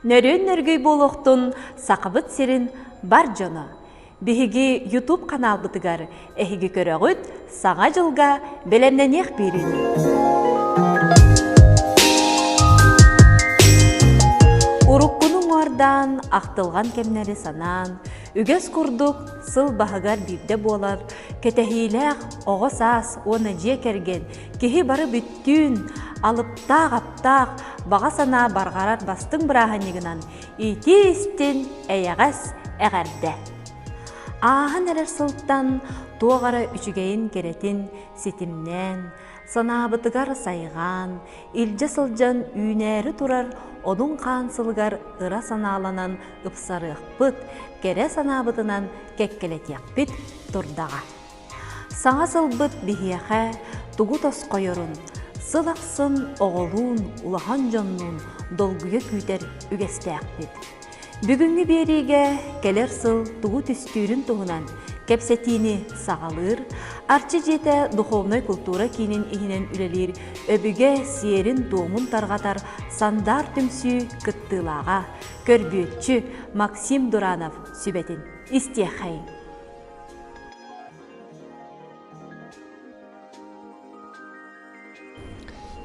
Нөрүөн нөргүй буолуохтун Сахабыт сирин бар дьоно! Биһиги YouTube каналбытыгар эһиги көрөҕүт Саҥа дьылга бэлэмнэниэх биэриини. Уруккуну уҥуордаан, ахтылҕан кэмнэри санаан, үгэс курдук сыл баһыгар биирдэ буолар кэтэһиилээх оҕо саас уонна дьиэ кэргэн киһи бары бүттүүн алыптаах-аптаах баҕа санаа барҕарар бастыҥ бырааһынньыгынан итии-истин эйэҕэс эҕэрдэ! Ааһан эрэр сылтан туох эрэ үчүгэйин-кэрэтин ситимнээн, санаабытыгар сайҕаан, илдьэ сылдьан үүнээри турар Одун хаан сылыгар ыра санааланан ыпсарыахпыт, кэрэ санаабытынан кэккэлэтиэхпит турдаҕа. Саҥа сылбыт биһиэхэ тугу тосхойорун, сыл ахсын оҕолуун, улахан дьоннуун долгуйа күүтэр үгэстээхпит. Бүгүҥҥү биэриигэ кэлэр сыл тугу түстүүрүн туһунан кэпсэтиини саҕалыыр, Арчы дьиэтэ духовнай култуура киинин иһинэн үлэлиир өбүгэ сиэрин-туомун тарҕатар Сандаар түмсүү кыттыылааҕа, көрбүөччү Максим Дуранов сүбэтин истиэххэйиҥ.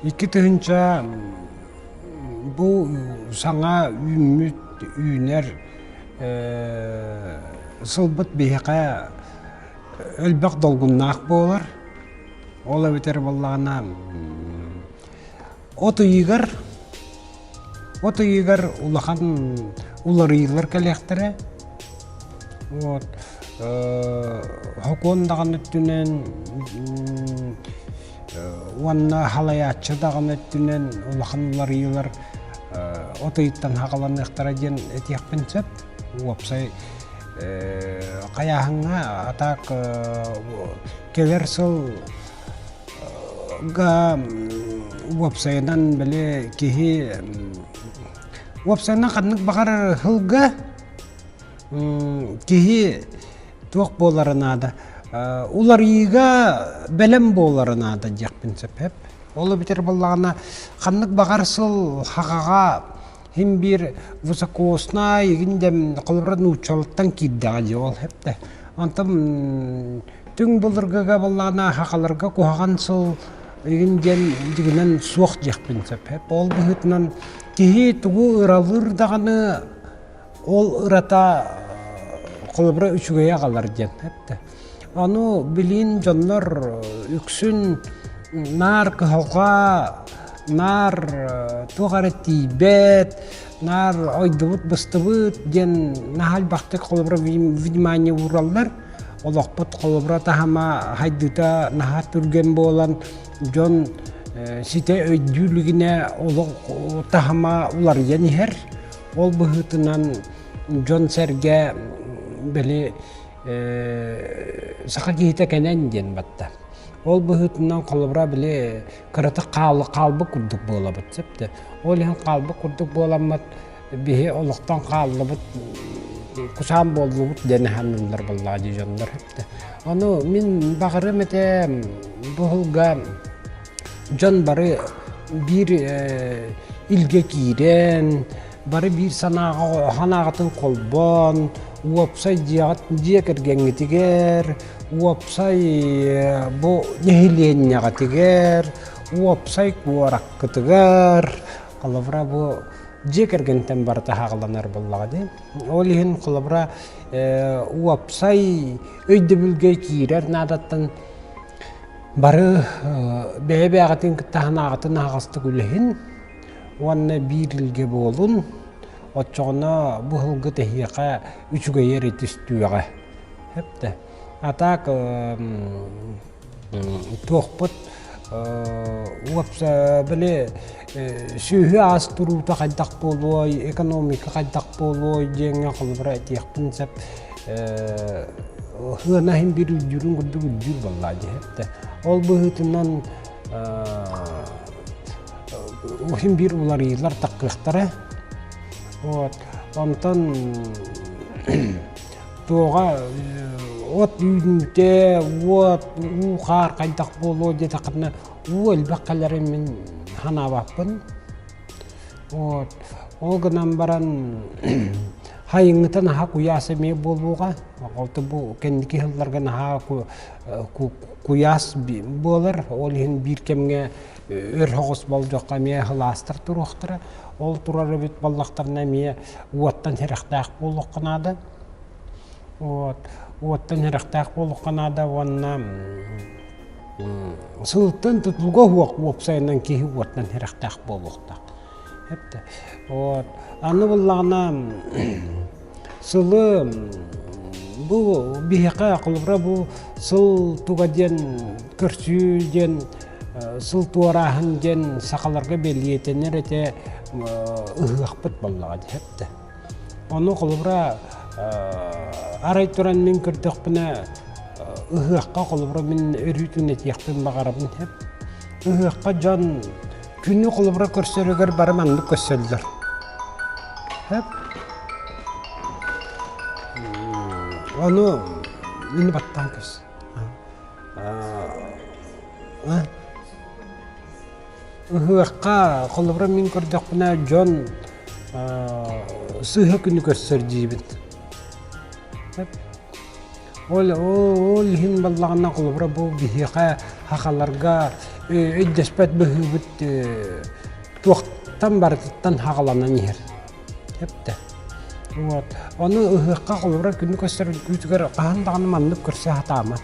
2000 бу саҥа үүммүт үүнэр сылбыт биһиэхэ элбэх долгуннаах буолар. Ол эбэтэр буоллаҕына от ыйыгар От ыйыгар улахан уларыйыылар кэлиэхтэрэ. Вот сокуон даҕаны өттүнэн уонна халайааччы даҕаны өттүнэн улахан уларыйыылар от ыйыттан саҕаланыахтара диэн этиэхпин сөп. Уопсай хайааһыҥҥа а так кэлэр сыл уопсайынан били киһи уопсайынан ханнык баҕарар сылга киһи туох буолара наада уларыйыыга бэлэм буолара наада диэхпин сөп. Ол эбэтэр буоллаҕына ханнык баҕар сыл хаҕаҕа Син биир высокоснай игин дэм холобура нууччалыттан киирдэҕэ дии ол хэптэ. Онтон түҥ былыргыга буоллаҕына сахаларга куһаҕан сыл игин диэн дьигинэн суох диэхпин сөп. Ол быһыытынан киһи тугу ыралыыр даҕаны ол ырата холобура үчүгэйи аҕалар диэн эптэ. Ону билин дьоннор үксүн наар кыһалҕа, наар туох эрэ тиийбэт, наар ойдубут быстыбыт диэн наһаа элбэхтик холобура внимание уураллар. Олохпут холобура таһыма хайдыыта наһаа түргэн буолан дьон ситэ өйдүү илигинэ олох таһыма уларыйан иһэр. Ол быһыытынан дьон-сэргэ били саха киһитэ кэнэн диэн батта. Ол быһыытынан холобура били кыратык хаалбыт курдук буолабыт сөп Ол иһин хаалбыт курдук буоламмыт биһи олохтон хааллыбыт кусаан буоллубут диэн аһаныллар буоллаҕа дии дьоннор. Ону мин баҕарым этэ бу сылга дьон бары биир илгэ киирэн, бары биир санааҕа санааҕытын холбоон, уопсай дьиэҕит дьиэ кэргэҥҥитигэр, уопсай бу нэһилиэнньэҕитигэр, уопсай куораккытыгар, холобура бу дьиэ кэргэнтэн барыта хааланар буоллаҕа дии. Ол иһин холобура уопсай өйдөбүлгэ киирэр наадаттан Бары бэйэ-бэйэҕитин кытта санааҕытын аһаҕастык үлэһин уонна биир илгэ буолун, оччоҕуна бу сылгыт эһиэхэ үчүгэйи эрэ түстүөҕэ. Сөп А так туохпут уопса били сүөһү аас туруута хайдах буолуой, экономика хайдах буолуой диэҥҥэ холобура этиэхпин сөп. Сыана иһин биир үрдүүрүн курдук үрдүүр буоллаа дьиһэттэ. Ол быһыытынан иһин биир уларыйыылар таххыахтара. Вот. Онтон туоҕа от үүнүүтэ, уот, уу хаар хайдах буолуо диэтэххинэ уу элбэх кэлэрин мин санаабаппын. Вот. Ол гынан баран хайыҥҥыта наһаа куйаас эмиэ буолуоҕа. Ол бу кэнники сылларга наһаа куйаас буолар. Ол иһин биир кэмҥэ өр соҕус болдьоххо эмиэ сылаастар туруохтара. Ол турар эбит буоллахтарына эмиэ уоттан сэрэхтээх буолуохха наада. Вот. Уоттан сэрэхтээх буолуохха наада уонна сылтан тутулуга суох уопсайынан киһи уоттан сэрэхтээх буолуохтаах. Эптэ. Вот. Аны буллаҕына сылы бу биһиэхэ холобура бу сыл туга диэн көрсүү диэн сыл туорааһын диэн сахаларга бэлиэтэнэр этэ ыһыахпыт буоллаҕа дии эптэ. Ону холобура арай туран мин көрдөхпүнэ ыһыахха холобура мин өрүүтүн этиэхпин баҕарабын эп. Ыһыахха дьон күнү холобура көрсөрүгэр бары маннык көрсөллөр. Эп. Ону мин баттаан көс. Ыһыахха, холобура мин көрдөхпүнэ, дьон сыыһа күнү көрсөр диибит. Ол, ол иһин баллаҕына холобура бу биһиэхэ сахаларга өйдөспөт быһыыбыт туохтан барытыттан хаҕаланан иһэр. Эптэ. Вот. Ону ыһыахха холобура күнү көрсөр күүтүгэр хаһан даҕаны маннык көрсө сатаама.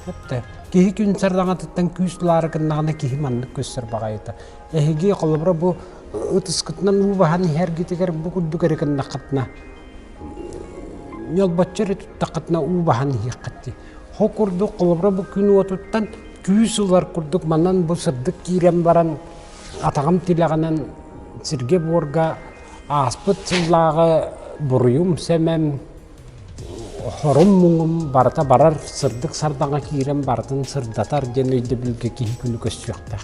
Эптэ. Киһи күн сардаҥатыттан күүс ылаары гыннаҕына киһи маннык көстөр баҕайыта. Эһиги холобура бу ытыскытынан уу баһан иһэргитигэр бу курдук эрэ гыннаххытына ньолбоччу эрэ туттаххытына уу баһан иһиэххит дии. Хо курдук холобура бу күн уотуттан күүс ылар курдук манан бу сырдык киирэн баран атаҕым тилэҕинэн сиргэ-буорга ааспыт сыллааҕы буруйум-сэмэм хорум-муҥум барыта барар сырдык сардаҥа киирэн барытын сырдатар диэн өйдөбүлгэ киһи күнү көрсүөхтээх.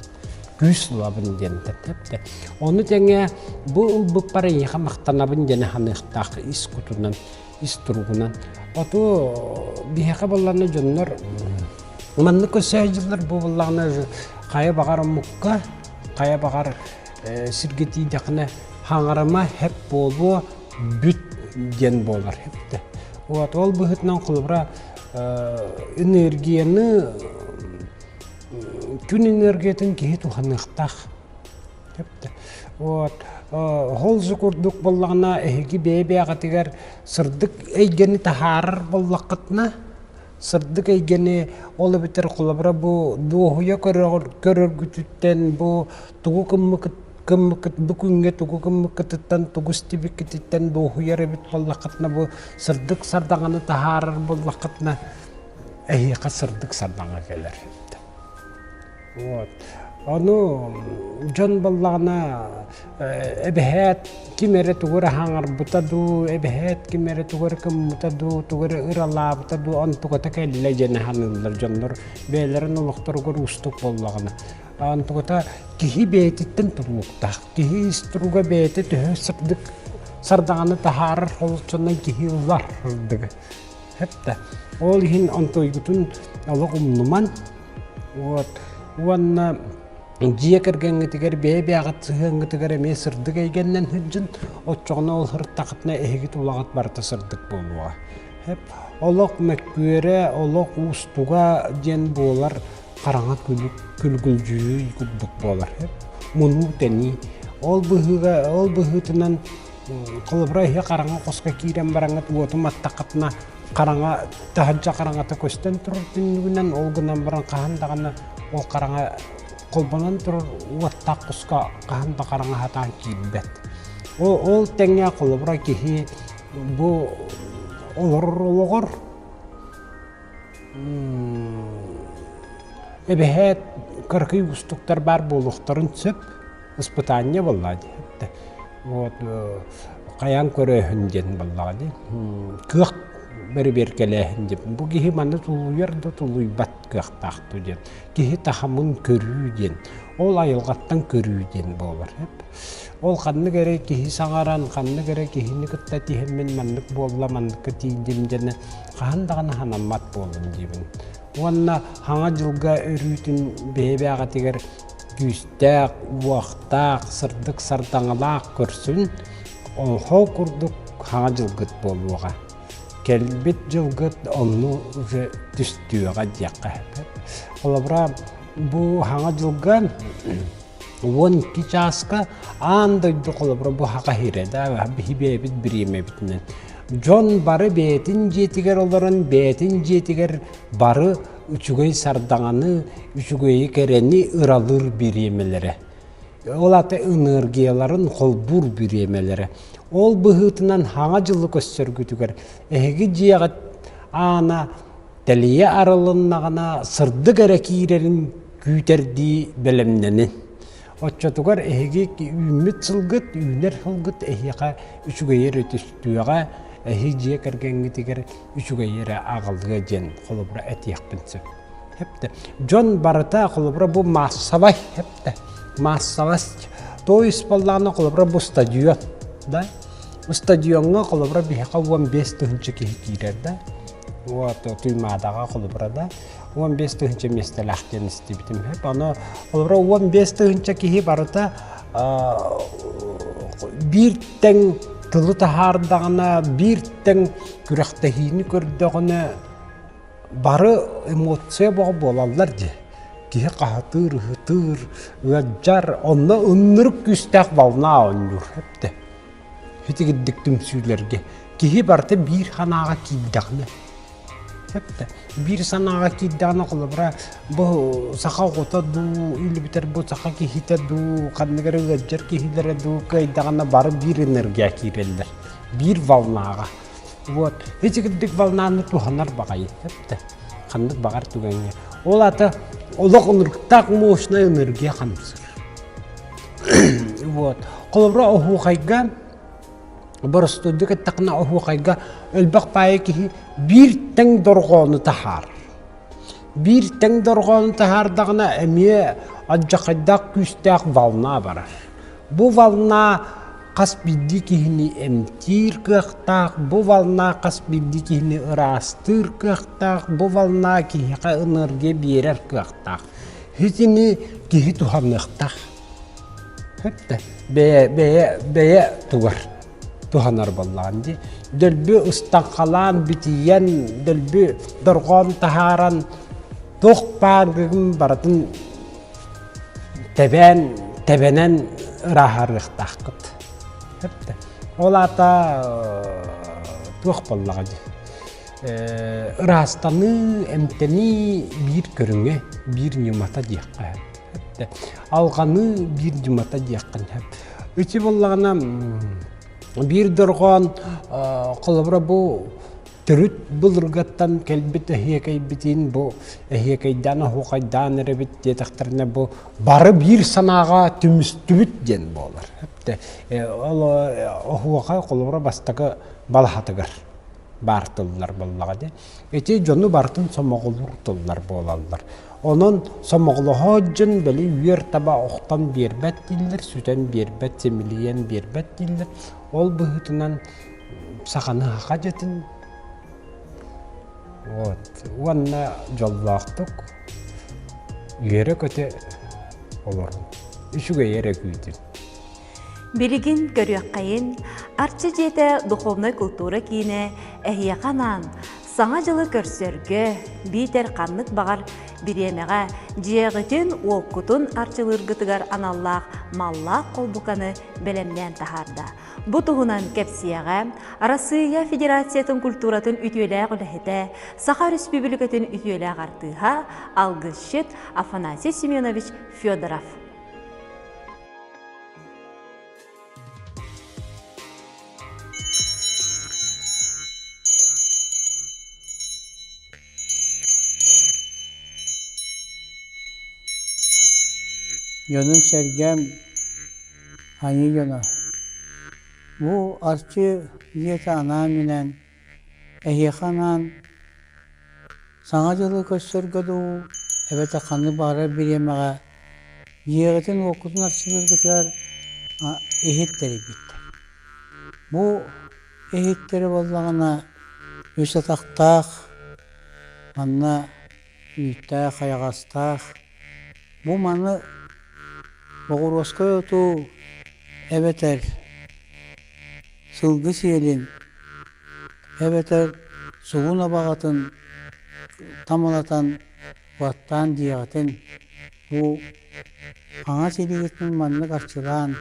Күүс ылабын диэн тэптэ. Ону тэҥэ бу ылбыппар эйиэхэ махтанабын диэн аһаныахтаах ис кутунан, ис туругунан. Оту биһиэхэ буоллаҕына дьоннор маннык көрсөөдьүллэр бу буоллаҕына хайа баҕар омукка, хайа баҕар сиргэ тиийдэххинэ хаҥарама хэп буолуо бүт диэн буолар эбитэ. Вот ол быһыытынан холобура энергияны күн энергиятын киһи туһаныахтаах. Вот холзу курдук буоллаҕына эһиги бэйэ-бэйэҕитигэр сырдык эйгэни таһаарар буоллаххытына сырдык эйгэни ол эбэтэр холобура бу дуоһуйа көрөргүтүттэн бу тугу гыммыкыт гыммыкыт бу күҥҥэ тугу гыммыккытыттан тугу истибиккититтэн дуоһуйар эбит буоллаххытына бу сырдык сардаҥаны таһаарар буоллаххытына эһиэхэ сырдык сардаҥа кэлэр. Вот. Ону дьон буоллаҕына эбэһээт ким эрэ тугу эрэ хаҥарбыта дуу, эбэһээт ким эрэ тугу эрэ гыммыта дуу, тугу эрэ ыралаабыта дуу, онтуката кэллэ диэн саныыллар дьоннор бэйэлэрин олохторугар уустук буоллаҕына. Онтуката киһи бэйэтиттэн тутулуктаах. Киһи ис туруга бэйэтэ төһө сырдык сардаҥаны таһаарар холоччунан киһи ылар сырдыгы. Хэптэ. Ол иһин онтуйгутун олох умнуман. Вот. Уонна дьиэ кэргэҥҥитигэр бэйэ-бэйэҕит сыһыаҥҥытыгар эмиэ сырдык эйгэннэн сылдьын, оччоҕуна ол сырыттахытына эһигит улаҕыт барыта сырдык буолуоҕа. Хэп. Олох мөккүөрэ, олох уустуга диэн буолар хараҥа күлгүлдьүйүү курдук буолар. Мунуу-тэнии. Ол быһыыга, ол быһыытынан холобура иһи хараҥа хоско киирэн бараҥҥыт уоту маттаххытына хараҥа таһырдьа хараҥата көстөн турар түннүгүнэн ол гынан баран хаһан даҕаны ол хараҥа холбонон турар уоттаах хоско хаһан да хараҥа сатаан киирбэт. Ол, ол тэҥҥэ холобура киһи бу олорор олоҕор Эбэһээт кыракый уустуктар баар буолуохтарын сөп, испытание буоллаҕа дии. Вот хайаан көрөөһүн диэн буоллаҕа дии. Кыах бэрэбиэркэлээһин диэн. Бу киһи манна тулуйар да тулуйбат кыахтаах дуу диэн. Киһи таһымын көрүү диэн. Ол айылҕаттан көрүү диэн буолар. Ол ханнык эрэ киһи саҥаран, ханнык эрэ киһини кытта тиһэммин маннык буолла, манныкка тиийдим диэн хаһан даҕаны санаммат буоллум диибин. Уонна Саҥа дьылга өрүүтүн бэйэ-бэйэҕитигэр күүстээх, уохтаах, сырдык сардаҥалаах көрсүн, оһол курдук хаҥа дьылгыт буолуоҕа. Кэлбит дьылгыт онну уже түстүөҕэ диэххэ сөп. Холобура, бу хаҥа дьылга 12 чааска аан дойду холобура бу хаха иһирэ да биһи бэйэбит бириэмэбитинэн дьон бары бэйэтин дьиэтигэр олорон бэйэтин дьиэтигэр бары үчүгэй сардаҥаны үчүгэйи кэрэни ыралыыр бириэмэлэрэ ол аты энергияларын холбуур бириэмэлэрэ ол быһыытынан хаҥа дьылы көрсөргүтүгэр эһиги дьиэҕит аана тэлийэ арылыннаҕына сырдык эрэ киирэрин күүтэрдии бэлэмнэнин. Оччотугар эһиги үүммүт сылгыт, үүнэр сылгыт эһиэхэ үчүгэйи эрэ түстүөҕэ, эһи дьиэ кэргэҥҥитигэр үчүгэйи эрэ аҕалыа диэн холобура этиэхпин сөп. Хэптэ. Дьон барыта холобура бу маассабай хэптэ. Маассабас. То есть буоллаҕына холобура бу стадион да. Стадиоҥҥа холобура биһиэхэ 15 тыһыынча киһи киирэр да. Вот Туймаадаҕа холобура да 15 тыһыынча миэстэлээх диэн истибитим. Аны холобура 15 тыһыынча киһи барыта биир тэҥ тылы таһаардаҕына, биир тэҥ күрэхтэһиини көрдөҕүнэ бары эмоция бөҕө буолаллар дии. Киһи хаһытыыр, ыһытыыр, ыалдьар, онно ыннырык күүстээх волна оонньуур эптэ. Итигирдик түмсүүлэргэ киһи барыта биир санааҕа киирдэҕинэ сөптө биир санааҕа киирдэҕинэ холобура бу саха оҕото дуу или бүтэр бу саха киһитэ дуу ханнык эрэ ыалдьар киһилэрэ дуу кыайдаҕына бары биир энергия киирэллэр биир волнаҕа вот итигирдик волнаны туһанар баҕайы сөптө ханнык баҕар түгэҥҥэ ол аата олох ынырыктаах мощная энергия хамсыыр Вот. Холобура оһуохайга боростуойдук эттэххинэ оһуохайга элбэх баайы киһи биир тэҥ дорҕоону таһаарар. Биир тэҥ дорҕоону таһаардаҕына эмиэ алдьархайдаах күүстээх волна барар. Бу волна хас биирдии киһини эмтиир кыахтаах, бу волна хас биирдии киһини ыраастыыр кыахтаах, бу волна киһиэхэ энергия биэрэр кыахтаах. Итини киһи туһаныахтаах. Хөттө бэйэ бэйэ бэйэ тугар туһанар буоллаҕын дии. Дөлбү ыстаҥхалаан битийэн, дөлбү дорҕоон таһааран туох бааргын барытын тэбээн тэбэнэн ырааһарыахтааххыт. Хөптө. Ол аата туох буоллаҕа дии. Ыраастаныы, эмтэнии биир көрүҥэ, биир ньымата диэххэ сөп. Алҕаныы биир ньымата диэххин сөп. Ити буоллаҕына биир дорҕоон холобура бу төрүт былыргаттан кэлбит эһиэкэйбитин бу эһиэкэйдээн оһуохайдаан эрэбит диэтэхтэринэ бу бары биир санааҕа түмүстүбүт диэн буолар. Ол оһуохай холобура бастакы балаһатыгар баар тыллар буоллаҕа дии. Ити дьону барытын сомоҕолуур тыллар буолаллар. Онон сомоҕолоһоот дьон били үөр таба охтон биэрбэт дииллэр, сүтэн биэрбэт, симилийэн биэрбэт дииллэр. Ол быһыытынан саханы саха дьэтин вот уонна дьоллоохтук үөрэ-көтө олорун. Үчүгэй эрэ күүтүн. Билигин көрүөххэйин, Арчы дьиэтэ духовнай култуура киинэ эһиэхэ анаан Саҥа дьылы көрсөргө, биитэр ханнык баҕар бириэмэҕэ дьиэҕитин-уоккутун арчылыыргытыгар аналлаах маллаах холбуканы бэлэмнээн таһаарда. Бу туһунан кэпсиэҕэ Арассыыйа Федерациятын культуратын үтүөлээх үлэһитэ, Саха Өрөспүүбүлүкэтин үтүөлээх артыыһа, алгысчыт Афанасий Семенович Федоров. Дьонум-сэргэм айыы дьоно, бу Арчы дьиэтэ анаан-минээн эһиэхэ анаан Саҥа дьылы көрсөргө дуу, эбэтэр ханнык баҕарар бириэмэҕэ дьиэҕитин-уоккутун арчылыыргытыгар иһит тэрийбиттэр. Бу иһиттэри буоллаҕына үс атахтаах, манна үүттээх, хайаҕастаах. Бу маны Боҕуруоскай оту эбэтэр сылгы сиэлин эбэтэр сугун абаҕатын тамалатан уоттаан дьиэҕитин бу хаҥас илиигитин маннык арчылаан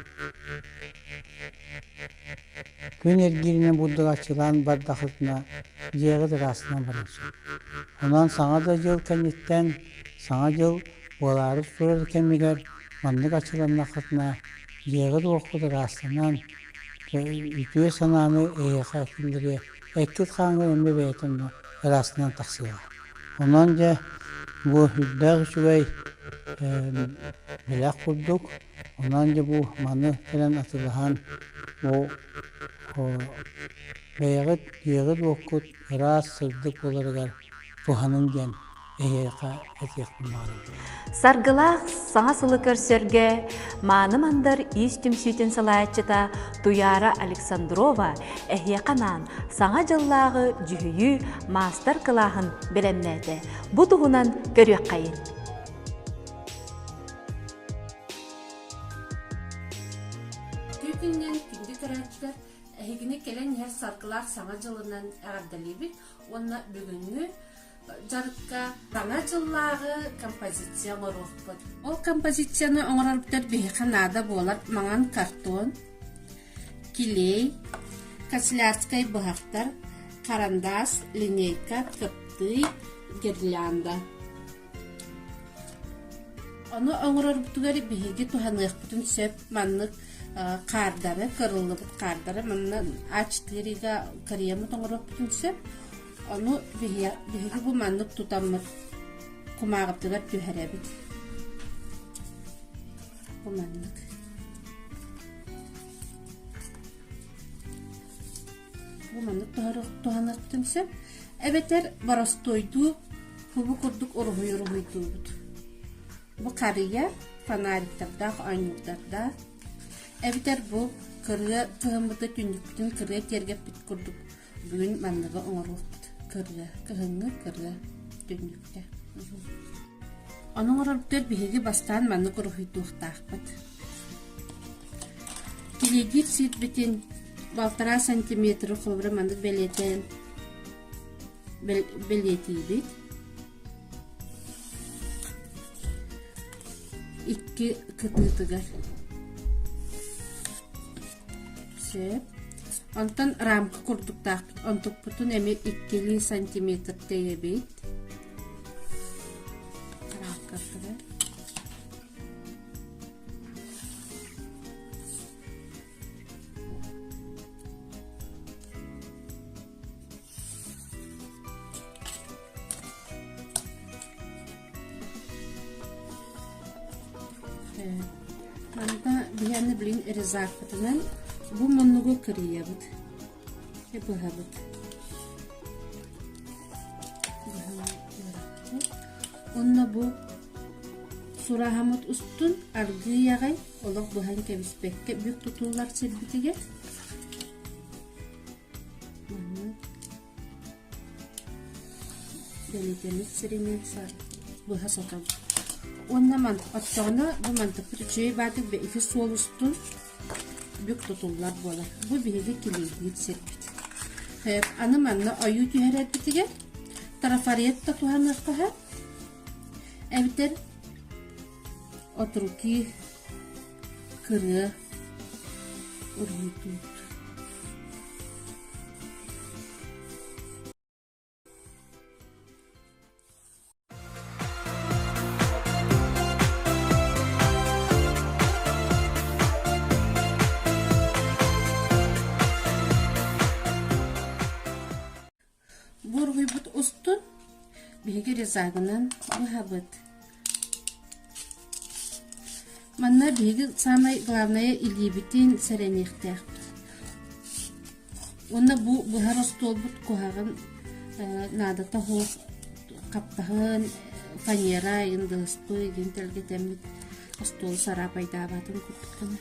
күн эргииринэн бурдук арчылаан бардаххытына дьиэҕит ыраастанан баран сөп. Онон Саҥа да дьыл кэнниттэн Саҥа дьыл буолаары турар кэмигэр маннык арчыланнаххытына дьиэҕит-уоккут ыраастанан үтүө санааны эһиэхэ киллэриэ, эккит-хааҥҥыт эмиэ бэйэтэ онно ыраастанан тахсыаҕа. Онон дьэ бу үрдээх үчүгэй бэлэх курдук. Онон дьэ бу маны кэлэн атыылаһан бу бэйэҕит дьиэҕит-уоккут ыраас, сырдык буоларыгар туһаныҥ диэн эһиэхэ этиэхпин баҕарабын. Саргылаах саҥа сылы көрсөргө Мааны Мандар иис түмсүүтүн салайааччыта Туяра Александрова эһиэхэ анаан Саҥа дьыллааҕы дьүһүйүү маастар-кылааһын бэлэмнээтэ. Бу туһунан көрүөххэйин. Түүтүннэн күндү көрөөччүлэр, эһигини кэлэн иһэр саргылаах Саҥа дьылынан эҕэрдэлиибит уонна бүгүҥҥү дьарыкка Саҥа дьыллааҕы композиция оҥоруохпут. Ол композицияны оҥорорбутугар биһиэхэ наада буолар маҥан картон, килиэй, канцелярскай быһахтар, харандаас, линейка, кыптыый, гирлянда. Ону оҥорорбутугар биһиги туһаныахпытын сөп маннык хаардары, кырыллыбыт хаардары манна А4-га кырыйаммыт оҥоруохпутун сөп. Ону биһиги бу маннык тутаммыт кумааҕытыгар түһэрэбит. Бу маннык. Бу маннык туһаныахпытын сөп. Эбэтэр боростуойдуу бу курдук уруһуй уруһуйдуубут. Бу харыйа фонариктардаах оонньуурдардаах. Эбэтэр бу кырыа кыһыммыты түннүкпүтүн кырыа киэргэппит курдук Бүгүн манныгы оҥоруохпут. Кырыа, кыһыҥҥы кырыа түннүктэ. Ону оҥорорбутугар биһиги бастаан маннык уруһуйдуохтаахпыт. Килиэйдиир сирбитин балтараа сантиметры холобура маннык бэлиэтээн бэлиэтиибит. Икки кытыытыгар. Сөп. Онтон рамка курдуктаахпыт. Онтукпутун эмиэ иккилии сантиметр тэйэбит. Рамкатыгар. Манна биһиэнэ билигин резакпытынан бу муннугу кырыйабыт, быһабыт. Уонна бу сураһаммыт устун аргыый аҕай олох быһан кэбиспэккэ бүк тутуллар сирбитигэр Маннык бэлиэтэммит сиринэн быһа сотон. Уонна оччоҕуна бу мантыкпыт үчүгэй баатык ити суол устун бүк тутуллар буолар. Бу биһиги килийбит сирбит. Аны манна ойуу түһэрэрбитигэр трафарет да туһаныахха сөп. Эбэтэр от руки кырыа уруһуйдуубут. Бу уруһуйбут устун биһиги резагынан быһабыт. Манна биһиги саамай главное илиибитин сэрэниэхтээхпит. Уонна бу быһар остуолбут куһаҕан наадата суох хаптаһын, фанера, индылыспы игин тэлгэтэммит остуолу сараапайдаабатын курдук гына.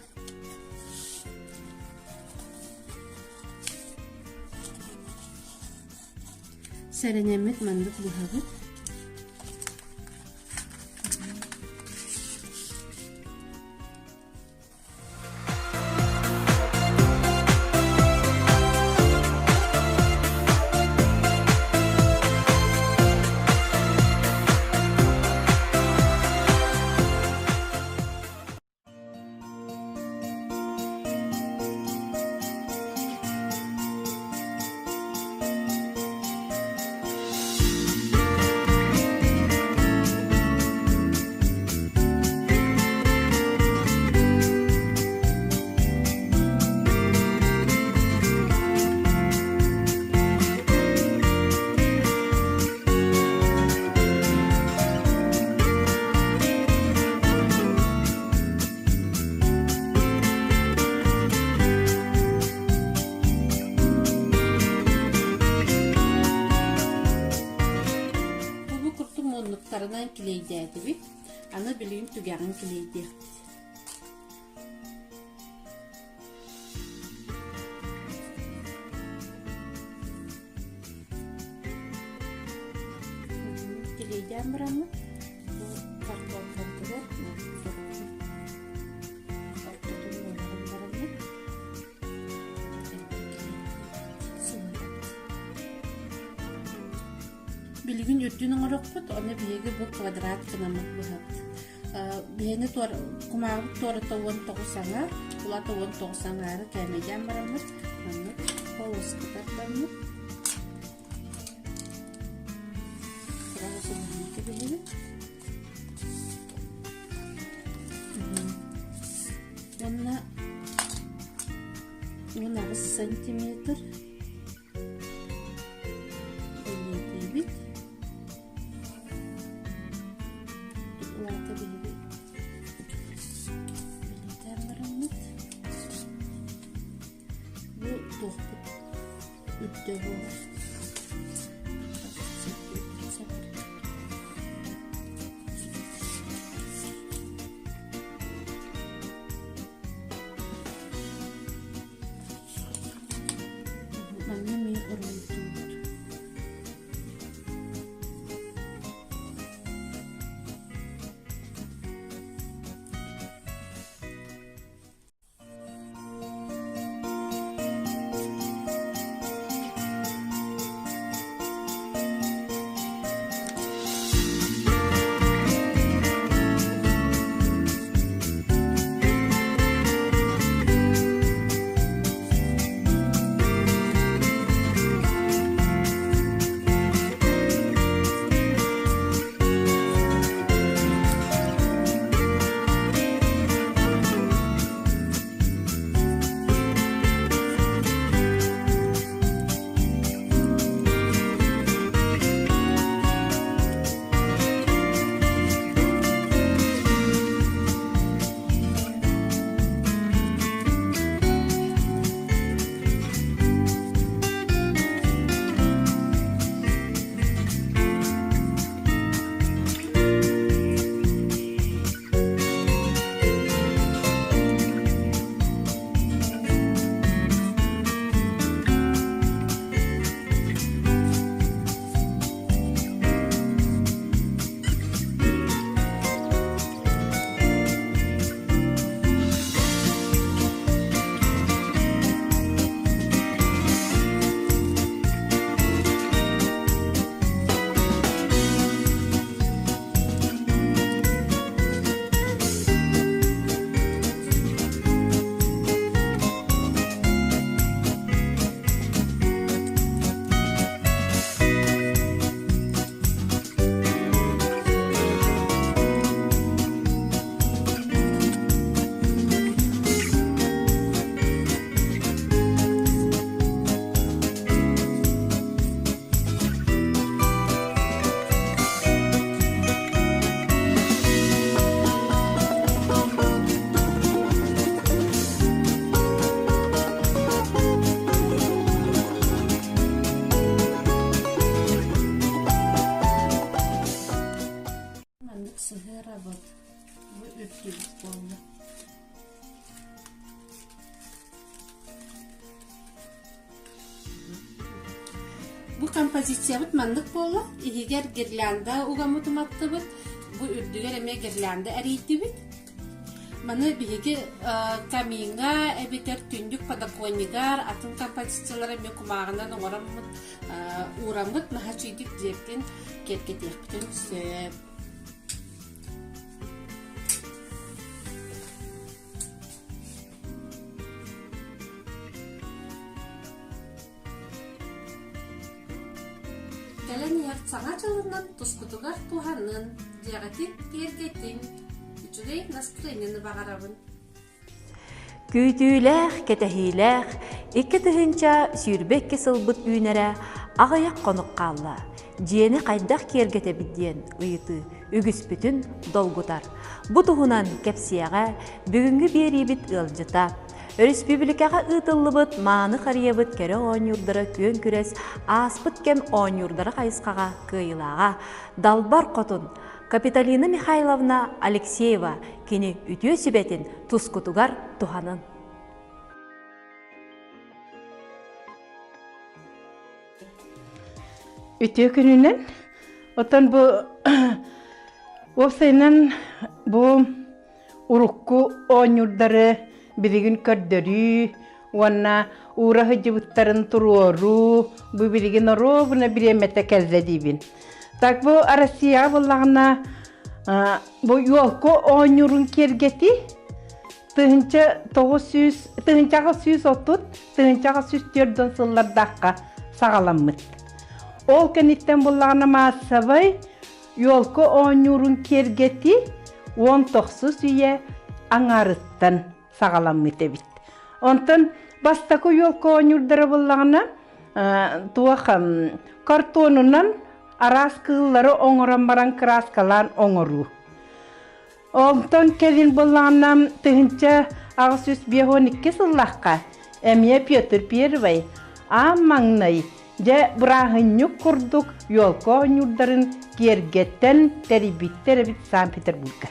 Сэрэнэммит маннык быһабыт. билигин түгэҕин килиэйдиэхпит. Килиэйдээн бараммыт бу картуопкабытыгар ортотун уонарын бараммыт Билигин үрдүн оҥорохпут, ону биһиги бу квадрат гынаммыт быһабыт. Биһини кумааҕыбыт туората 19 аҥаар, улата 19 аҥаары кээмэйдээн бараммыт, маннык полоска тардаммыт. Сразу кэбиһэбит. Уонна 18 сантиметр бэлиэтиибит. Улаата биһиги бэлиэтээн бараммыт. Бу туохпут үрдэ буолар. Манна эмиэ уруһуйдуубут. Маннык сыһыарабыт. Бу үрдүбүт буолла. Бу композициябыт маннык буолла. Иһигэр гирлянда угаммыт уматтыбыт. Бу үрдүгэр эмиэ гирлянда эрийдибит. Маны биһиги камиҥҥа эбэтэр түннүк подоконнигар атын композициялары эмиэ кумааҕынан оҥороммут уураммыт наһаа үчүгэйдик дьиэбитин киэргэтиэхпитин сөп. Кэлэн иһэр Саҥа дьылынан тускутугар туһанын, дьиэҕитин киэргэтиҥ, үчүгэй настроениены баҕарабын. Күүтүүлээх, кэтэһиилээх 2022 сылбыт үүнэрэ аҕыйах хонук хаалла. Дьиэни хайдах киэргэтэбит диэн ыйытыы үгүспүтүн долгутар. Бу туһунан кэпсиэҕэ бүгүҥҥү биэриибит ыалдьыта. Өрөспүүбүлүкэҕэ ыытыллыбыт Мааны харыйабыт кэрэ оонньуурдара күөн күрэс ааспыт кэм оонньуурдара хайысхаҕа кыайыылааҕа Далбар Хотун. Капитолина Михайловна Алексеева кини үтүө сүбэтин тускутугар туһанын. Үтүө күнүнэн. Оттон бу уопсайынан бу урукку оонньуурдары билигин көрдөрүү уонна уура сылдьыбыттарын туруоруу бу билигин оруобуна бириэмэтэ кэллэ диибин. Так бу Россияҕа буоллаҕына бу елка оонньуурун киэргэтии 1900 1830 1804 сыллардаахха саҕаламмыт. Ол кэнниттэн буллаҕына маассабай елка оонньуурун киэргэтии 19 үйэ аҥаарыттан саҕаламмыт эбит. Онтон бастакы елка оонньуурдара буллаҕына туох картонунан араас кыыллары оҥорон баран кырааскалаан оҥоруу. Онтон кэлин былааннам 1852 сыллаахха эмиэ Петр Первый аан маҥнай дьэ бырааһынньык курдук елка оонньуурдарын киэргэттэн тэрийбиттэр эбит Санкт-Петербурга.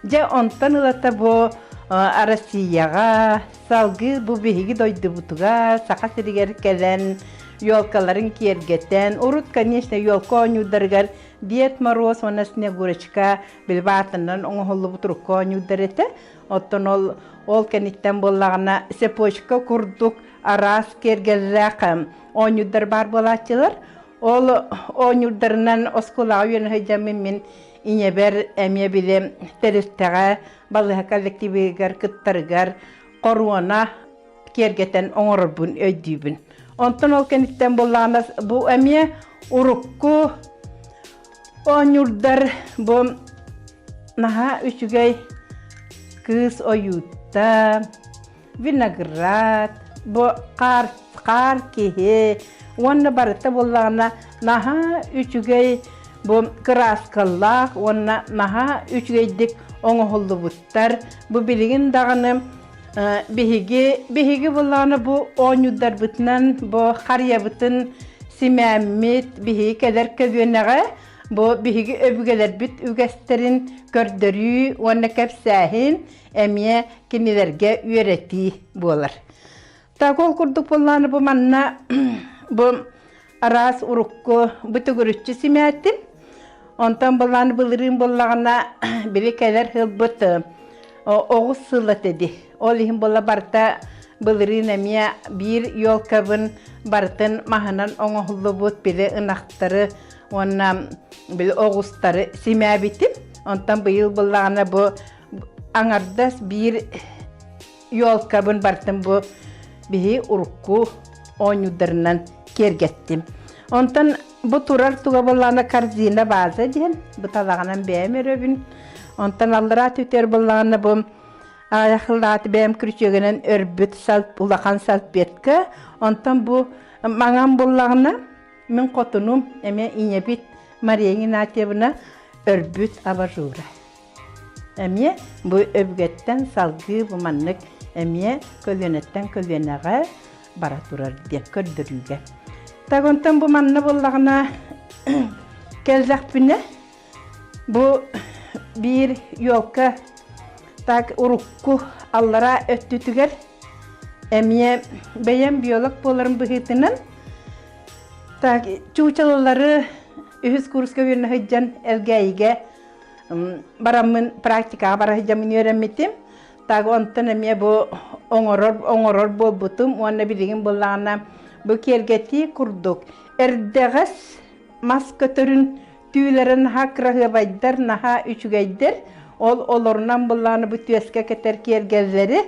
Дьэ онтон ылата бу Россияҕа салгыы бу биһиги дойдубутугар Саха сиригэр кэлэн елкаларын киэргэтэн урут конечно елка оонньуурдарыгар Дед Мороз уонна Снегурочка били баатанан оҥоһуллубут урукку оонньуурдар этэ. Оттон ол ол кэнниттэн буоллаҕына цепочка курдук араас киэргэллээх оонньуурдар баар буолааччылар. Ол оонньуурдарынан оскуолаҕа үөрэнэ сылдьаммын мин ийэбэр эмиэ били тэрилтэҕэ балыыһа коллективыгар кыттарыгар хоруона киэргэтэн оҥорорбун өйдүүбүн. Онтон ол кэнниттэн буоллаҕына бу эмиэ урукку оонньуурдар бу наһаа үчүгэй кыыс ойуута, виноград, бу хаар, хаар киһи уонна барыта буоллаҕына наһаа үчүгэй бу кырааскалаах уонна наһаа үчүгэйдик оҥоһуллубуттар. Бу билигин даҕаны Биһиги биһиги былаана бу оонньуурдарбытынан бу харыйабытын симээммит биһиги кэлэр көлүөнэҕэ бу биһиги өбүгэлэрбит үгэстэрин көрдөрүү уонна кэпсээһин эмиэ кинилэргэ үөрэтии буолар. Так ол курдук буоллаҕына бу манна бу араас урукку бу төгүрүччү симээтим. Онтон былаан былырыын буоллаҕына били кэлэр сылбыт оҕус сыла тэди. Ол иһин буола барыта былырыын эмиэ биир елкабын барытын маһынан оҥоһуллубут били ынахтары уонна били оҕустары симээбитим. Онтон быйыл буоллаҕына бу аҥардас биир елкабын барытын бу биһи урукку оонньуурдарынан киэргэттим. Онтон бу турар туга буоллаҕына корзина база диэн бу талаҕынан бэйэм өрөбүн. Онтон аллараа түтэр буоллаҕына бу аайахылаат бэйэм күрүчүөгүнэн өрбүт улахан салфетка. Онтон бу маҥан буоллаҕына мин хотунум эмиэ ийэбит Мария Игнатьевна өрбүт абажура. Эмиэ бу өбүгэттэн салгыы бу маннык эмиэ көлүөнэттэн көлүөнэҕэ бара турар диэн көрдөрүүгэ. Так онтон бу манна буоллаҕына кэллэхпинэ бу биир елка так урукку аллараа өттүтүгэр эмиэ бэйэм биолог буоларым быһыытынан так чуучалалары үһүс курска үөрэнэ сылдьан Элгээйигэ бараммын практикаҕа бара сылдьаммын үөрэммитим. Так онтон эмиэ бу оҥорор оҥорор буолбутум уонна билигин буоллаҕына бу киэргэтии курдук эрдэҕэс мас көтөрүн түүлэрэ наһаа кыраһыабайдар, наһаа үчүгэйдэр. Ол олорунан буоллаҕына бу түөскэ кэтэр киэргэллэри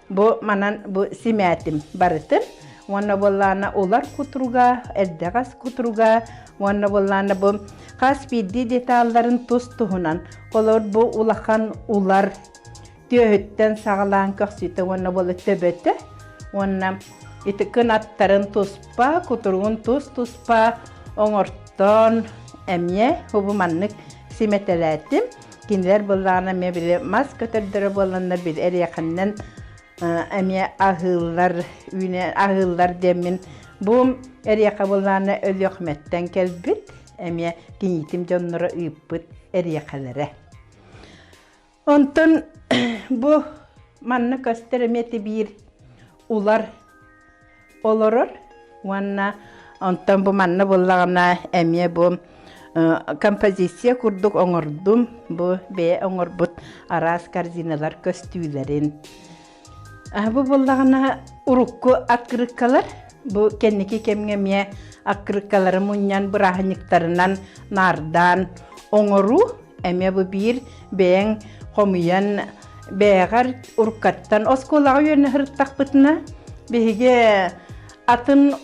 Бу манан бу симээтим барытын уонна буоллаана улар кутуруга, эрдэҕэс кутуруга уонна буоллаана бу хас биирдии деталларын тус-туһунан холобур бу улахан улар түөһүттэн саҕалаан көхсүтэ уонна буола төбөтө уонна ити кынаттарын туспа, кутуругун тус-туспа оҥортоон эмиэ бу маннык симэтэлээтим. Кинилэр былаана эмиэ били мас көтөрдөрө буоланнар били эриэхэннэн эмиэ аһыыллар, үүнэ аһыыллар диэммин бу эриэхэ былаана Өлүөхүмэттэн кэлбит, эмиэ киниитим дьонноро ыыппыт. эриэхэлэрэ. Онтон бу манна көстөр эмиэ биир улар олорор уонна онтон бу манна буллаҕына эмиэ бу композиция курдук оҥордум бу бэйэ оҥорбут араас корзиналар көстүүлэрин бу буллаҕына урукку открыткалар бу кэнники кэмҥэ эмиэ открыткалары мунньан бырааһынньыктарынан наардаан оҥоруу эмиэ бу биир бэйэҥ хомуйан бэйэҕэр уруккаттан оскуолаҕа үөрэнэ сырыттахпытына биһиги атын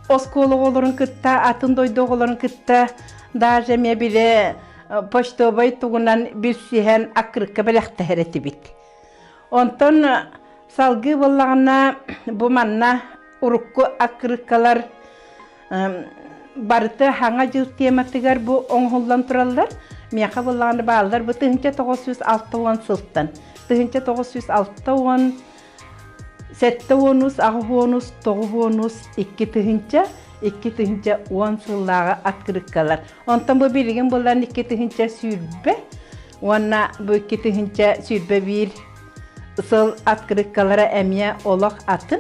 оскуола оҕолорун кытта атын дойду оҕолорун кытта даже эмиэ били почтовай тугунан билсиһэн аккырыкка бэлэхтэһэр этибит. Онтон салгыы буоллаҕына бу манна урукку аккырыккалар барыта Хаҥа дьыл тематыгар бу оҥоһуллан тураллар. Миэхэ буоллаҕына бааллар бу 1960 сылтан 1960 70 80 90 2000 2010 сыллааҕы открыткалар. Онтон бу билигин булан 2020 уонна бу 2021 сыл открыткалара эмиэ олох атын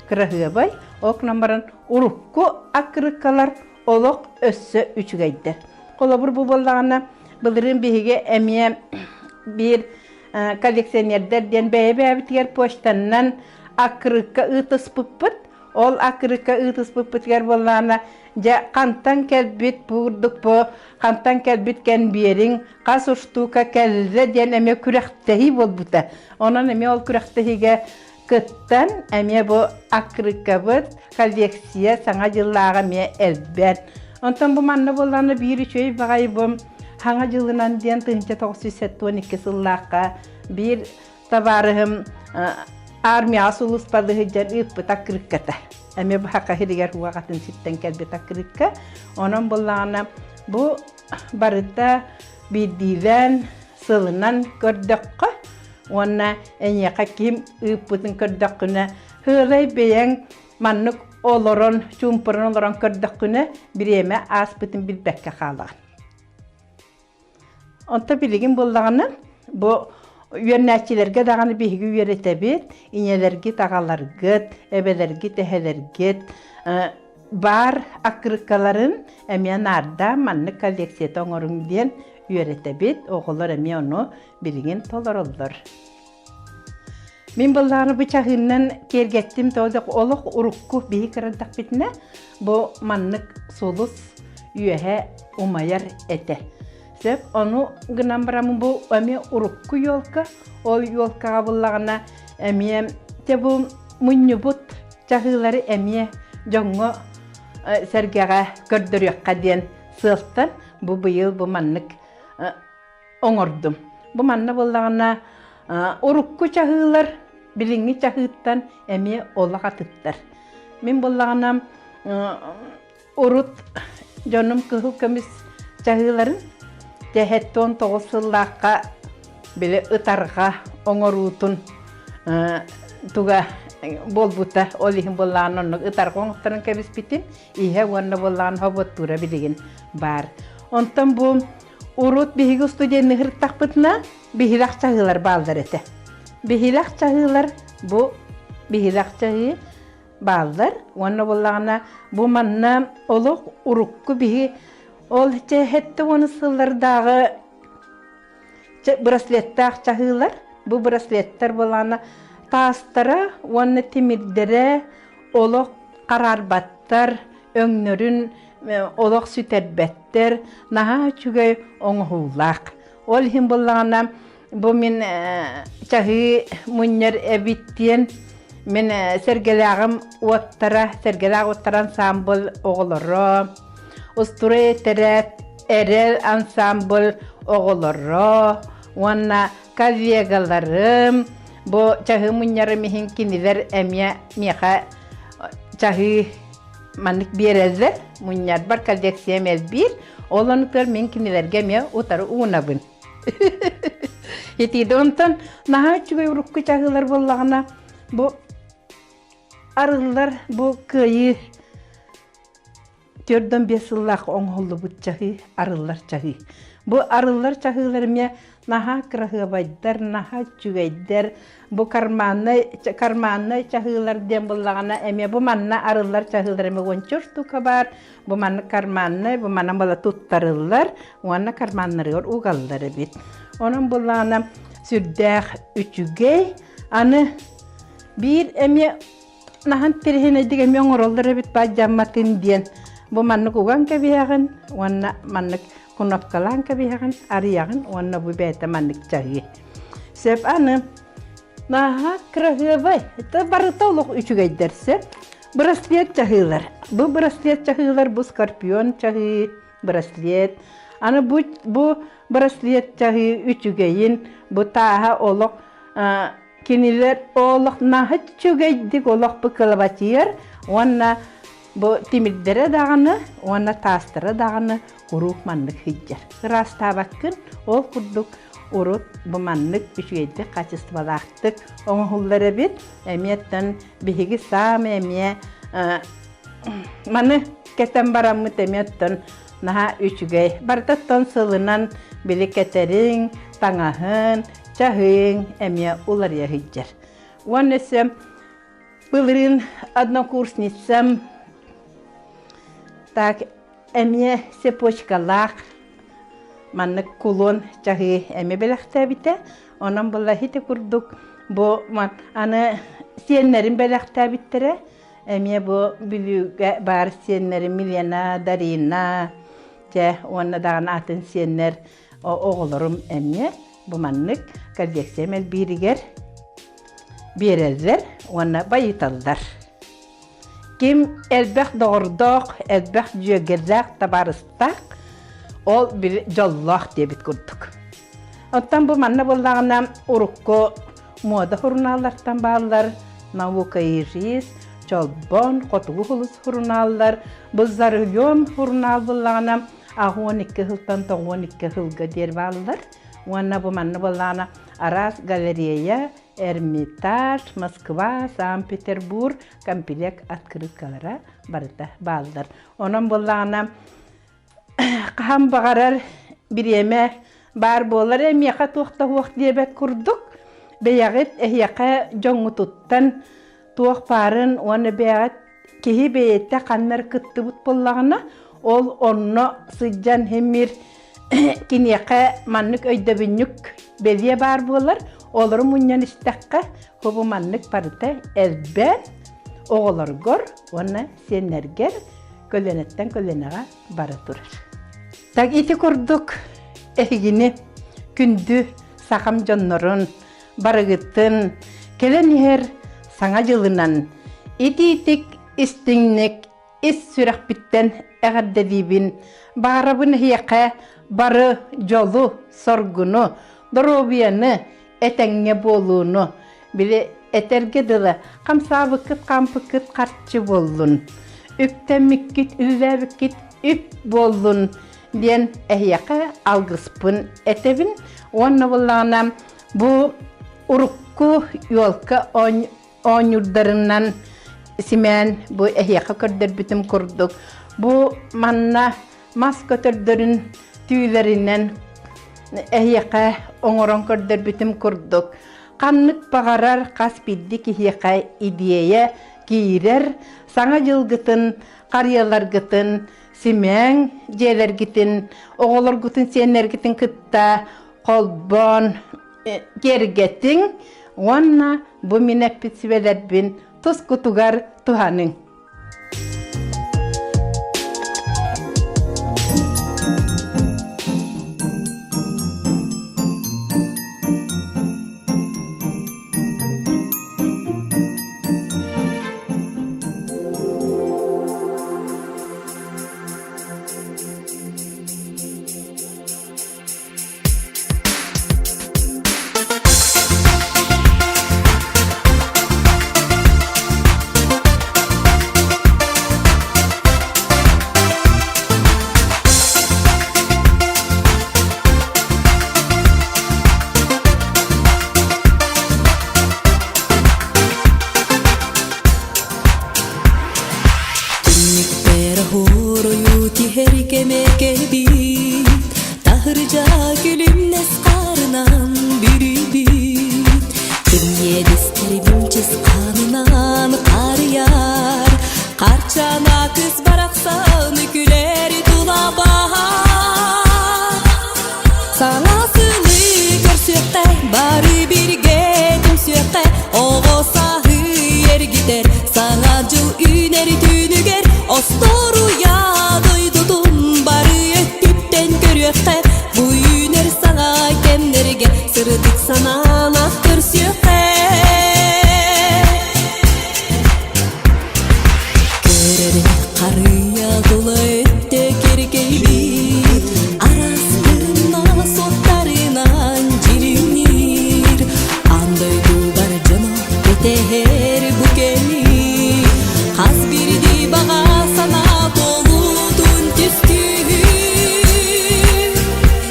кыраһыабай окна баран Урукку аккырыыккалар олох өссө үчүгэйдэр. Холобур бу буоллаҕына, былырыын биһиги эмиэ биир коллекционердар диэн бэйэ-бэйэбитигэр почтаннан аккырыыкка ыытыспыппыт. Ол аккырыыкка ыытыспыппытыгар буоллаҕына, дьэ хантан кэлбит бу курдук бу хантан кэлбит кэнбиэриҥ хас устуука кэллэ диэн эмиэ күрэхтэһии буолбута. Онон эмиэ ол күрэхтэһиигэ Кыттан эмиэ бу аккырыыккабыт коллекция саҥа дьыллааҕы эмиэ элбэт. Онтон бу манна буоллаҕына биир үчүгэй баҕайы бу Хаҥа дьылынан диэн 1972 сыллаахха биир табаарыһым армияҕа сулууспалыы сылдьан ыыппыт аккырыыкката. Эмиэ бу Саха сиригэр уоҕатын сиртэн кэлбит аккырыыкка. Онон буоллаҕына бу барыта биирдиилээн сылынан көрдөххө уонна эйиэхэ ким ыыппытын көрдөххүнэ, сыалай бэйэҥ маннык олорон, чуумпуран олорон көрдөххүнэ, бириэмэ ааспытын билбэккэ хаалаҕын. Онто билигин буоллаҕына, бу үөрэнээччилэргэ даҕаны биһиги үөрэтэбит, ийэлэргит, аҕаларгыт, эбэлэргит, эһэлэргит баар аккырыккаларын эмиэ наардаан маннык коллекцията оҥоруҥ диэн үөрэтэбит, оҕолор эмиэ ону билигин толороллор. Мин быллааны бу чаһыыннан киэргэттим тоҕо олох урукку биһи кырардахпитинэ бу маннык сулус үөһэ умайар этэ. Сөп, ону гынан бараммын бу эмиэ урукку елка, ол елкаҕа буллаҕына эмиэ те бу мунньубут чаһыылары эмиэ дьоҥҥо сэргэҕэ көрдөрүөххэ диэн сыалтан бу быйыл бу маннык оҥордум. Бу манна буоллаҕына урукку чаһыылар билиҥҥи чаһыыттан эмиэ олох атыттар. Мин буоллаҕына урут дьонум кыһыл көмүс чаһыыларын тэһэттон тоҕус сыллаахха били ытарҕа оҥоруутун туга буолбута ол иһин буоллаҕына оннук ытарҕа оҥотторон кэбиспитим иһэ уонна буоллаҕына хоботтуура билигин баар. Онтон бу урут биһиги студенны сырыттахпытына биһилэх чаһыылар бааллар этэ. Биһилэх чаһыылар бу биһилэх чаһыы бааллар уонна буоллаҕына бу манна олох урукку биһи ол сэттэ уон сыллардааҕы браслеттаах чаһыылар бу браслеттар буоллаҕына таастара уонна тимирдэрэ олох хараарбаттар, өҥнөрүн олох сүтэрбэттэр, наһаа үчүгэй оҥоһуулаах. Ол иһин буоллаҕына, бу мин чаһыы мунньар эбит диэн мин Сэргэлээҕим уоттара, Сэргэлээх уоттара ансаамбыл оҕолоро, Устурай этэрээт Эрэл ансаамбыл оҕолоро уонна коллегаларым бу чаһыы мунньарым иһин кинилэр эмиэ миэхэ чаһыы маннык биэрэллэр мунньарбар коллекциям элбиир ол онугар мин кинилэргэ эмиэ утары уунабын итииде онтон наһаа үчүгэй урукку чаһыылар буоллаҕына бу арыллар бу кыайыы. 45 сыллаах оҥоһуллубут чаһыы, арыллар чаһыы. Бу арыллар чаһыылар эмиэ наһаа кыраһыабайдар, наһаа үчүгэйдэр. Бу карманнай, карманнай чаһыылар диэн буллаҕына эмиэ бу манна арыллар чаһыылар эмиэ уонча штука баар. Бу маннык карманнай, бу манан була туттарыллар уонна карманнарыгар угаллар эбит. Онон буллаҕына сүрдээх үчүгэй. Аны биир эмиэ наһан тириһинэйдик эмиэ оҥороллор эбит баадьамматын диэн бу маннык уган кэбиһэҕин уонна маннык кнопкалаан кэбиһэҕин арыйаҕын уонна бу бэйэтэ маннык чаһыы. Сөп аны наһаа кыраһыабай это барыта олох үчүгэйдэр сөп браслет чаһыылар бу браслет чаһыылар бу скорпион чаһыы браслет аны бу бу браслет чаһыы үчүгэйин бу тааһа олох Кинилэр олох наһаа үчүгэйдик олох бу кылабачыйар уонна бу тимирдэрэ даҕаны уонна таастара даҕаны куруук маннык сылдьар. Ыраастаабаккын ол курдук урут бу маннык үчүгэйдик хаачыстыбалаахтык оҥоһуллар эбит. Эмиэттэн биһиги саамай эмиэ маны кэтэн бараммыт эмиэттэн наһаа үчүгэй. Барытыттан сылынан били кэтэриҥ, таҥаһын, чаһыыҥ эмиэ уларыйа сылдьар. Уонна өссө былырыын однокурсницам так эмиэ цепочкалаах маннык кулон чаһыы эмиэ бэлэхтээбитэ. Онон була ити курдук бу аны сиэннэрин бэлэхтээбиттэрэ. Эмиэ бу Бүлүүгэ баар сиэннэрим Милена, Дарина, чэ уонна даҕаны атын сиэннэр оҕолорум эмиэ бу маннык коллекциям элбииригэр биэрэллэр уонна байыталлар. Ким элбэх доҕордоох, элбэх дьүөгэлээх, табаарыстаах, ол били дьоллоох диэбит курдук. Оттон бу манна буоллаҕына урукку муода сурунааллартан бааллар «Наука и жизнь», «Чолбон», «Хотугу сулус» сурунааллар, бу «За рулем» сурунаал буоллаҕына 12 сылтан 92 сылга диэри бааллар. Уонна бу манна буоллаҕына араас галерея, Эрмитаж, Москва, Санкт-Петербург комплект открыткалара барыта бааллар. Онон буоллаҕына хаһан баҕарар бириэмэ баар буолар ээ миэхэ туох да суох диэбэт курдук бэйэҕит эһиэхэ дьоҥҥутуттан туох баарын уонна бэйэҕит киһи бэйэтэ ханна эрэ кыттыбыт буоллаҕына ол онно сылдьан симмир киниэхэ маннык өйдөбүнньүк бэлиэ баар буолар олору мунньан истэххэ бу маннык барыта элбээн оҕолоргор уонна сиэннэргэр көлүөнэттэн көлүөнэҕэ бара турар. Так ити курдук эһигини күндү сахам дьоннорун барыгытын кэлэн иһэр саҥа дьылынан итиитик истиҥник ис сүрэхпиттэн эҕэрдэлиибин баҕарабын эһиэхэ бары дьолу соргуну доруобуйаны этэҥҥэ буолууну били этэргэ дылы хамсаабыккыт хаампыккыт харчы буоллун үктэммиккит үлэлээбиккит үп буоллун диэн эһиэхэ алгыспын этэбин уонна буоллаҕына бу урукку елка оонньуурдарынан симээн бу эһиэхэ көрдөрбүтүм курдук бу манна мас көтөрдөрүн түүлэринэн эһиэхэ оҥорон көрдөрбүтүм курдук ханнык баҕарар хас биирдии киһиэхэ идиэйэ киирэр саҥа дьылгытын харыйаларгытын симээҥ дьиэлэргитин оҕолоргутун сиэннэргитин кытта холбоон киэргэтиҥ уонна бу мин эппит сүбэлэрбин тускутугар туһаныҥ. санаалаах көрсүөххэ. Көрөрө харыйа тула өттө киркэйбит, араас кырына суоттарынан дьиримниир. Аан дойду бар дьоно кэтэһэр бу кэми, хас биирдии баҕа санаа туолуутун түстүүр.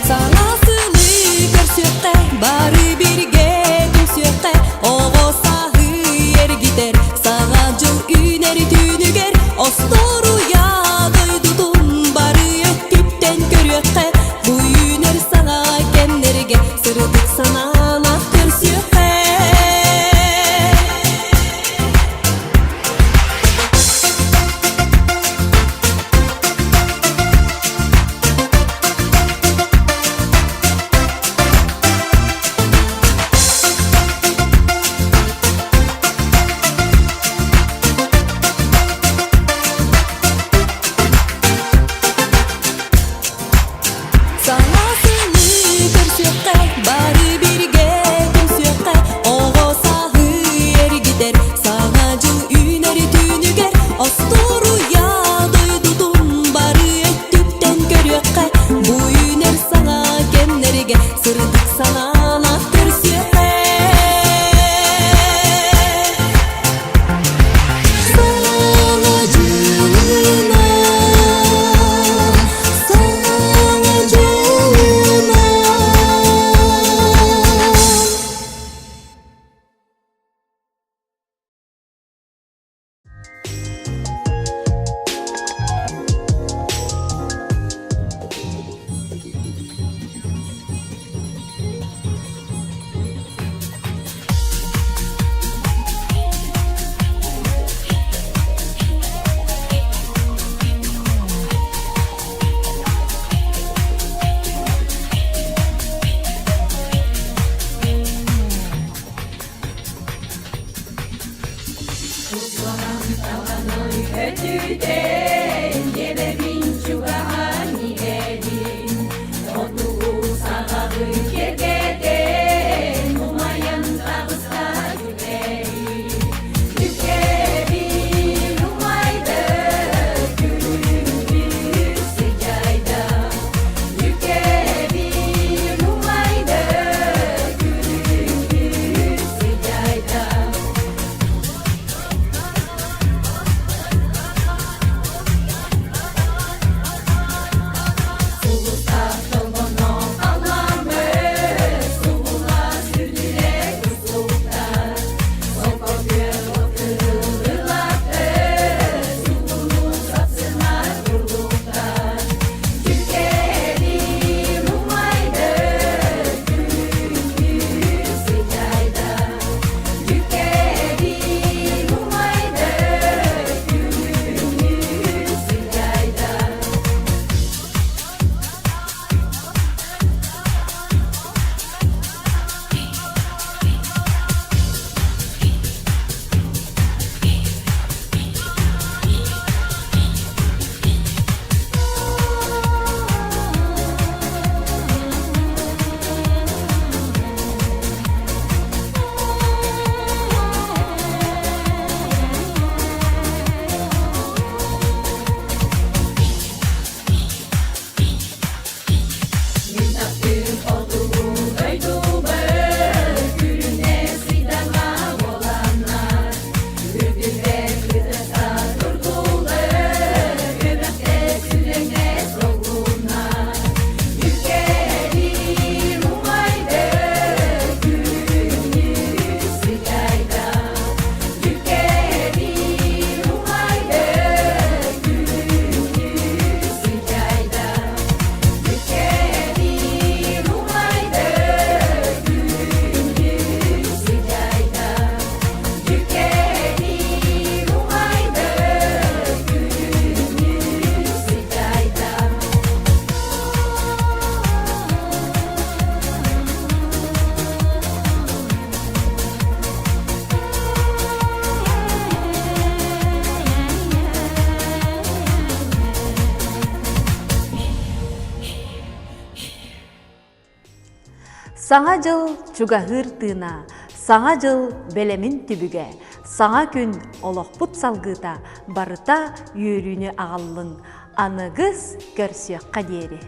Саҥа сылы көрсүөххэ, бары бииргэ түмсүөххэ, оҕо сааһы эргитэр, саҥа дьыл үүнэр түүнүгэр остуоруйа дойдутун бары өттүттэн көрүөххэ, бу үүнэр саҥа кэмнэргэ сырдык санаалаах көрсүөххэ. Саҥа сылы көрсүөххэ, бары бииргэ түмсүөххэ, оҕо сааһы эргитэр, саҥа дьыл үүнэр түүнүгэр, остуоруйа дойдутун бары өттүттэн көрүөххэ, бу үүнэр саҥа кэмнэргэ сырдык санаалаах көрсүөххэ. Саҥа дьылынан, саҥа дьылынан. Өтүтэн чугаһан иһэбин, Хотугу саҕаҕы кэргэтэн, Умайан таҕыста күлэбин. Күкэбин умайды, күлүмнүүр сыдьаайда. Күкэбин умайды, күлүмнүүр сыдьаайда. Саҥа дьыл чугаһыыр тыына, Саҥа дьыл бэлэмин түбүгэ, Саҥа күн олохпут салгыыта барыта үөрүүнү аҕаллын, аныгыс көрсүөххэ диэри.